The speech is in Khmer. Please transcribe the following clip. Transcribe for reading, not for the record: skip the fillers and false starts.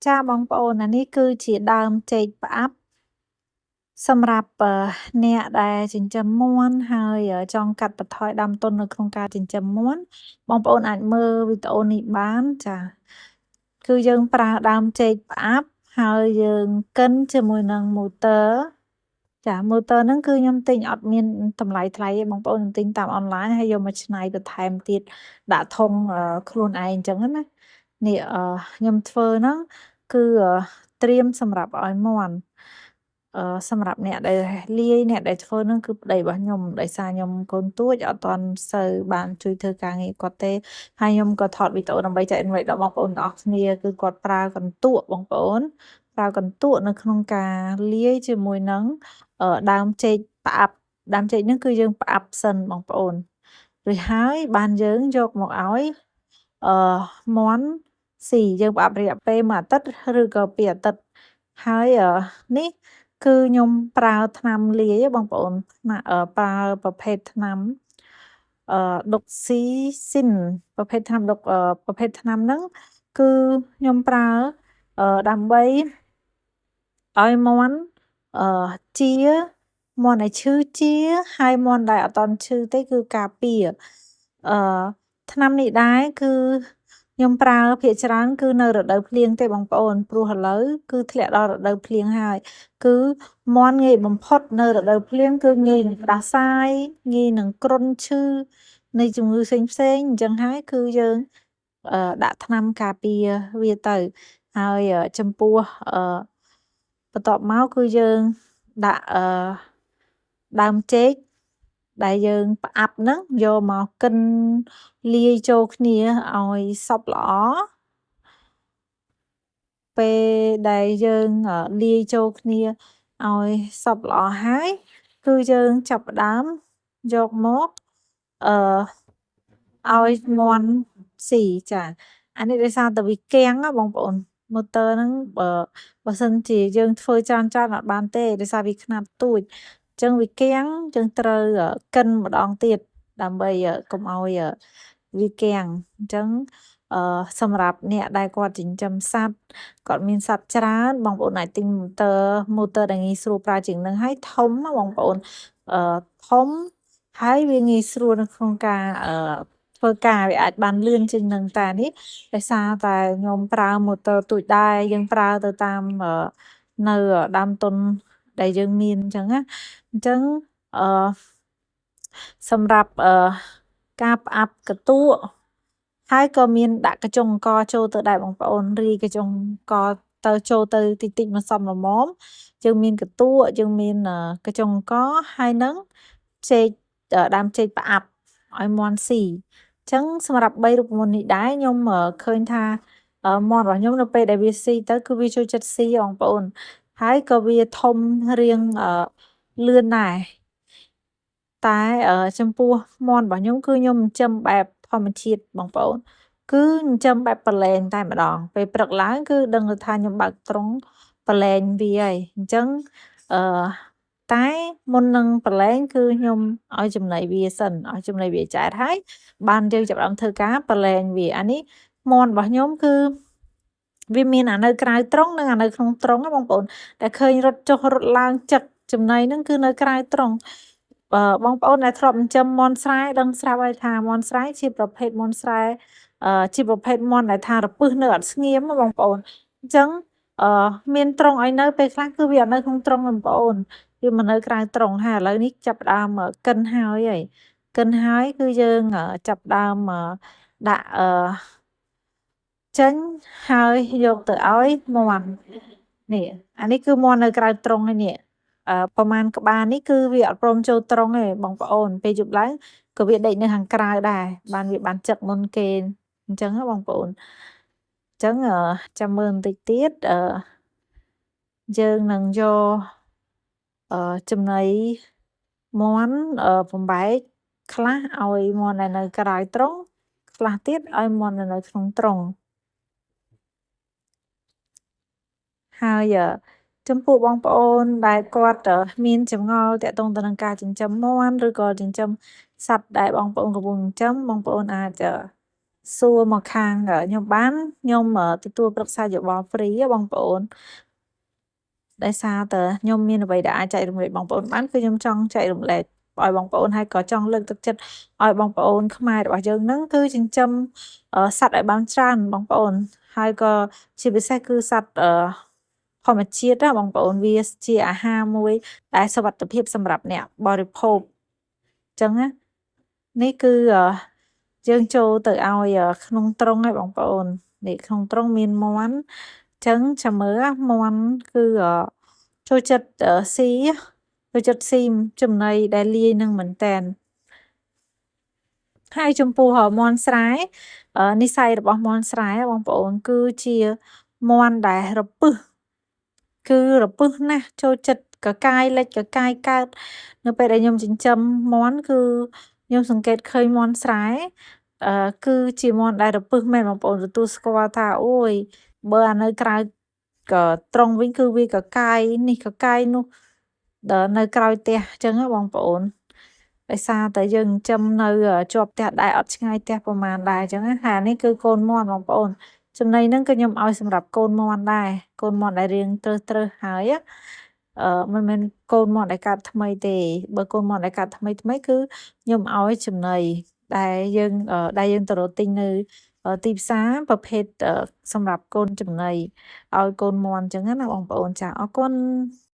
ចាបងប្អូនអានេះគឺជាដើមចេកផ្អាប់សម្រាប់អ្នកដែលចិញ្ចឹមមាន់ហើយចង់កាត់បន្ថយដើមទុននៅក្នុងការចិញ្ចឹមមាន់បងប្អូនអាចមើលវីដេអូនេះបានចាគឺយើងប្រើដើមចេកផ្អាប់ហើយយើងកិនជាមួយនឹងម៉ូទ័រចាម៉ូទ័រហ្នឹងគឺខ្ញុំទិញអត់មានតម្លៃថ្លៃទេបងប្អូនខ្ញុំទិញតាមអនឡាញហើយយកមកច្នៃបន្ថែមទៀតដាក់ធុងខ្លួនឯងអញ្ចឹងណានេះខ្ញុំធ្វើហ្នឹងគឺត្រៀមសម្រាប់ឲ្យមាន់សម្រាប់អ្នកដែលលាយអ្នកដែលធ្វើហ្នឹងគឺប្តីរបស់ខ្ញុំដោយសារខ្ញុំកូនតួចអត់ទាន់សូវបានជួយធ្វើការងារគាត់ទេហើយខ្ញុំក៏ថតវីដេអូដើម្បីចែករំលែកដល់បងប្អូនទាំងអស់គ្នាគឺគាត់ប្រើកន្ទក់បងប្អូនប្រើកន្ទក់នៅក្នុងការលាយជាមួយនឹងដើមចេកផ្អាប់ដើមចេកហ្នឹងគឺយើងផ្អាប់សិនបងប្អូនរួចហើយបានយើងយកមកឲ្យមាន់ស៊ីយើងផ្អាប់រយៈពេលមួយអាទិត្យឬក៏ពីរអាទិត្យហើយនេះគឺខ្ញុំប្រើថ្នាំលាយបងប្អូនប្រើប្រភេទថ្នាំដុកស៊ីស៊ីនប្រភេទថ្នាំដុកប្រភេទថ្នាំហ្នឹងគឺខ្ញុំប្រើដើម្បីឲ្យមាន់ជាមាន់ដែលឈឺជាហើយមាន់ដែលអត់ទាន់ឈឺទេគឺការពារថ្នាំនេះដែរគឺខ្ញុំប្រើភាគច្រើនគឺនៅរដូវភ្លៀងទេបងប្អូនព្រោះឥឡូវគឺធ្លាក់ដល់រដូវភ្លៀងហើយគឺមាន់ងាយបំផុតនៅរដូវភ្លៀងគឺងាយនឹងផ្ដាសាយងាយនឹងគ្រុនឈឺនៃជំងឺផ្សេងផ្សេងអញ្ចឹងហើយគឺយើងដាក់ថ្នាំការពារវាទៅហើយចំពោះបន្ទាប់មកគឺយើងដាក់ដើមចេកដែលយើងផ្អាប់ហ្នឹងយកមកកិនលាយចូលគ្នាឲ្យសព្វល្អពេលដែលយើងលាយចូលគ្នាឲ្យសព្វល្អហើយគឺយើងចាប់ផ្ដើមយកមកឲ្យមាន់ស៊ីចាអានេះដោយសារតែវាគាំងណាបងប្អូនម៉ូទ័រហ្នឹងបើសិនជាយើងធ្វើច្រើនច្រើនអត់បានទេដោយសារវាខ្នាតតួចអញ្ចឹងវាគាំងយើងត្រូវកិនម្ដងទៀតដើម្បីកុំឲ្យវាគាំងអញ្ចឹងសម្រាប់អ្នកដែលគាត់ចិញ្ចឹមសត្វគាត់មានសត្វច្រើនបងប្អូនអាចទិញម៉ូទ័រដែលងាយស្រួលប្រើជាងនឹងហើយធំណាបងប្អូនធំហើយវាងាយស្រួលនៅក្នុងការធ្វើការវាអាចបានលឿនជាងនឹងតែនេះដោយសារតែខ្ញុំប្រើម៉ូទ័រទូចដែរយើងប្រើទៅតាមនៅដើមទុនដែលយើងមានអញ្ចឹងណាអញ្ចឹងសម្រាប់ការផ្អាប់កន្ទក់ហើយក៏មានដាក់កញ្ចុងអង្គចូលទៅដែរបងប្អូនរាយកញ្ចុងអង្គទៅចូលទៅតិចតិចមកសមល្មមយើងមានកន្ទក់យើងមានកញ្ចុងអង្គហើយនឹងចេកដើមចេកផ្អាប់ឲ្យមាន់ស៊ីអញ្ចឹងសម្រាប់3រូបមន្តនេះដែរខ្ញុំឃើញថាមាន់របស់ខ្ញុំនៅពេលដែលវាស៊ីទៅគឺវាចូលចិត្តស៊ីបងប្អូនហើយក៏វាធំរៀងលឿនដែរតែចំពោះមាន់របស់ខ្ញុំគឺខ្ញុំចិញ្ចឹមបែបធម្មជាតិបងប្អូនគឺចិញ្ចឹមបែបប្រឡែងតែម្ដងពេលព្រឹកឡើងគឺដឹងថាខ្ញុំបើកទ្រុងប្រឡែងវាហើយអញ្ចឹងតែមុននឹងប្រឡែងគឺខ្ញុំឲ្យចំណីវាសិនឲ្យចំណីវាចែកហើយបានយើងចាប់ផ្ដើមធ្វើការប្រឡែងវាអានេះមាន់របស់ខ្ញុំគឺវាមានអានៅក្រៅទ្រុងនិងអានៅក្នុងទ្រុងណាបងប្អូនតែឃើញរត់ចុះរត់ឡើងចឹកចំណីហ្នឹងគឺនៅក្រៅទ្រុងបងប្អូនដែលធ្លាប់ចិញ្ចឹមមាន់ស្រែដឹងស្រាប់ហើយថាមាន់ស្រែជាប្រភេទមាន់ស្រែជាប្រភេទមាន់ដែលថារពឹសនៅអត់ស្ងៀមបងប្អូនអញ្ចឹងមានទ្រុងឲ្យនៅពេលខ្លះគឺវាអត់នៅក្នុងទ្រុងបងប្អូនវាមកនៅក្រៅទ្រុងហើយឥឡូវនេះចាប់ផ្ដើមកិនហើយហើយកិនហើយគឺយើងចាប់ផ្ដើមដាក់ចេញហើយយកទៅឲ្យមាន់នេះអានេះគឺមាន់នៅក្រៅទ្រុងហើយនេះប្រហែលក្បាលនេះគឺវាអត់ព្រមចូលទ្រុងទេបងប្អូនពេលយប់ឡើងក៏វាដេកនៅខាងក្រៅដែរបានវាបានចឹកមុនគេអញ្ចឹងណាបងប្អូនអញ្ចឹងចាំមើលបន្តិចទៀតយើងនឹងយកចំណីមាន់បំបែកខ្លះឲ្យមាន់ដែលនៅក្រៅទ្រុងខ្លះទៀតឲ្យមាន់ដែលនៅក្នុងទ្រុងហើយចំពោះបងប្អូនដែលគាត់មានចម្ងល់ទាក់ទងទៅនឹងការចិញ្ចឹមមាន់ឬក៏ចិញ្ចឹមសត្វដែលបងប្អូនកំពុងចិញ្ចឹមបងប្អូនអាច សួរមកខាងខ្ញុំបានខ្ញុំទទួលប្រឹក្សាយោបល់ free បងប្អូនដោយសារតែខ្ញុំមានអ្វីដែលអាចចែករំលែកបងប្អូនបានគឺខ្ញុំចង់ចែករំលែកឲ្យបងប្អូនហើយក៏ចង់លើកទឹកចិត្តឲ្យបងប្អូនខ្មែររបស់យើងហ្នឹងគឺចិញ្ចឹមសត្វឲ្យបានច្រើនបងប្អូនហើយក៏ជាពិសេសគឺសត្វធម្មជាតិណាបងប្អូនវាជាអាហារមួយដែលសុវត្ថិភាពសម្រាប់អ្នកបរិភោគអញ្ចឹងណានេះគឺយើងចូលទៅឲ្យក្នុងទ្រុងហើយបងប្អូននេះក្នុងទ្រុងមានមាន់អញ្ចឹងចាំមើលមាន់គឺចូលចិត្តស៊ីចូលចិត្តស៊ីចំណីដែលលាយនឹងមែនតែនហើយចំពោះមាន់ស្រែនិស័យរបស់មាន់ស្រែបងប្អូនគឺជាមាន់ដែលរពឹសគឺរពឹសណាស់ចូលចិត្តកកាយលិចកកាយកើតនៅពេលដែលខ្ញុំចិញ្ចឹមមាន់គឺខ្ញុំសង្កេតឃើញមាន់ស្រែគឺជាមាន់ដែលរពឹសមែនបងប្អូនទទួលស្គាល់ថាអូយបើអានៅក្រៅក៏ត្រង់វិញគឺវាកកាយនេះកកាយនោះនៅក្រោយផ្ទះអញ្ចឹងណាបងប្អូនដោយសារតែយើងចិញ្ចឹមនៅជាប់ផ្ទះដែរអត់ឆ្ងាយផ្ទះប្រហែលដែរអញ្ចឹងណាហើយអានេះគឺកូនមាន់បងប្អូនចំណីហ្នឹងក៏ខ្ញុំឲ្យសម្រាប់កូនមាន់ដែរកូនមាន់ដែលរៀងត្រើសត្រើសហើយមិនមែនកូនមាន់ដែលកើតថ្មីទេបើកូនមាន់ដែលកើតថ្មីថ្មីគឺខ្ញុំឲ្យចំណីដែលយើងទៅរកទិញនៅទីផ្សារប្រភេទសម្រាប់កូនចំណីឲ្យកូនមាន់អញ្ចឹងណាបងប្អូនចាអរគុណ។